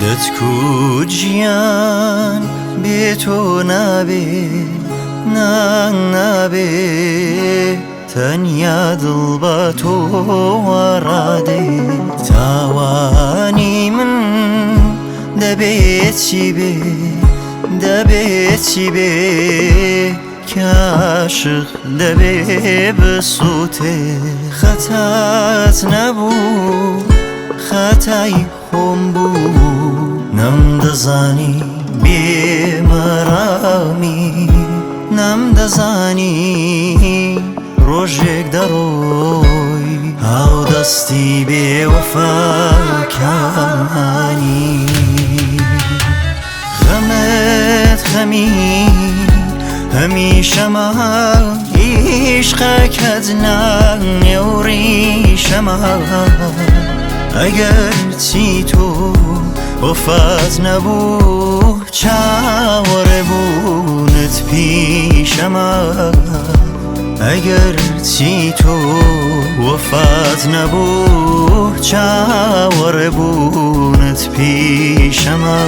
دەتکوت ژیان بێ تۆ نابێ نا نابێ تەنیا دڵ بە تۆوە ڕادێ تاوانی من دەبێ چی بێ دەبێ چی بێ کە عاشق دەبێ بسووتێ خەتات نەبوو خەتای خۆم بوو نەمدەزانی بێمەرامی نەمدەزانی ڕۆژێک دەڕۆی هاودەستی بێوەفاکانی غەمت خەمی هەمیشەمە عیشقەکەت ناو ڕیشەمە ئەگەر چی تۆ وەفات نەبوو چاوەڕێ بوونت پیشەمە ئەگەر چی تۆ وەفات نەبوو چاوەڕێ بوونت پیشەمە.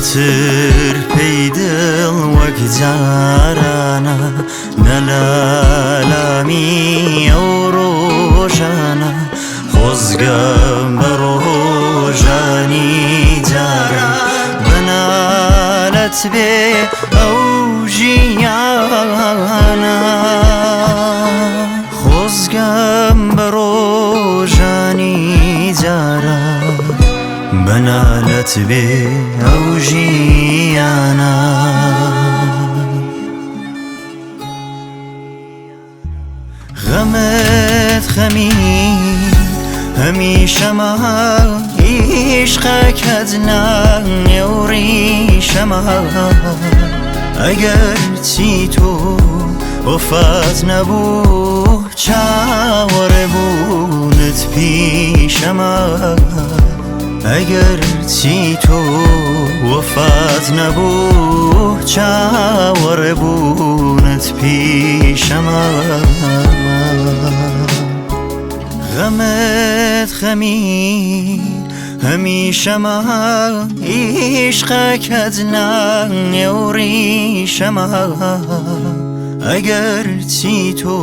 نەچرپەی دڵ وەک جارانە نەلالامی ئەو ڕۆژانە خۆزگەم بە ڕۆژانی جاران بەنالەت بێ ئەو ژیانە خۆزگەم بە ڕۆژانی جاران بەنالەت بێ ئەو ژیانە. غەمت خەمی هەمیشەمە عیشقەکەت ناو ڕیشەمە ئەگەر چی تۆ وەفات نەبوو چاوەڕێ بوونت پیشەمە ئەگەر چی تۆ وەفات نەبوو چاوەڕێ بوونت پیشەمە غەمت خەمی هەمیشەمە عیشقەکەت ناو ڕیشەمە ئەگەر چی تۆ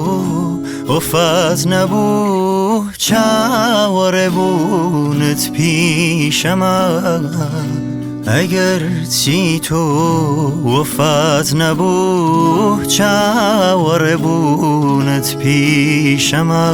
وەفات نەبوو چاوەڕێ بوونت پیشەمە ئەگەر چی تۆ وەفات نەبوو چاوەڕێ بوونت پیشەمە.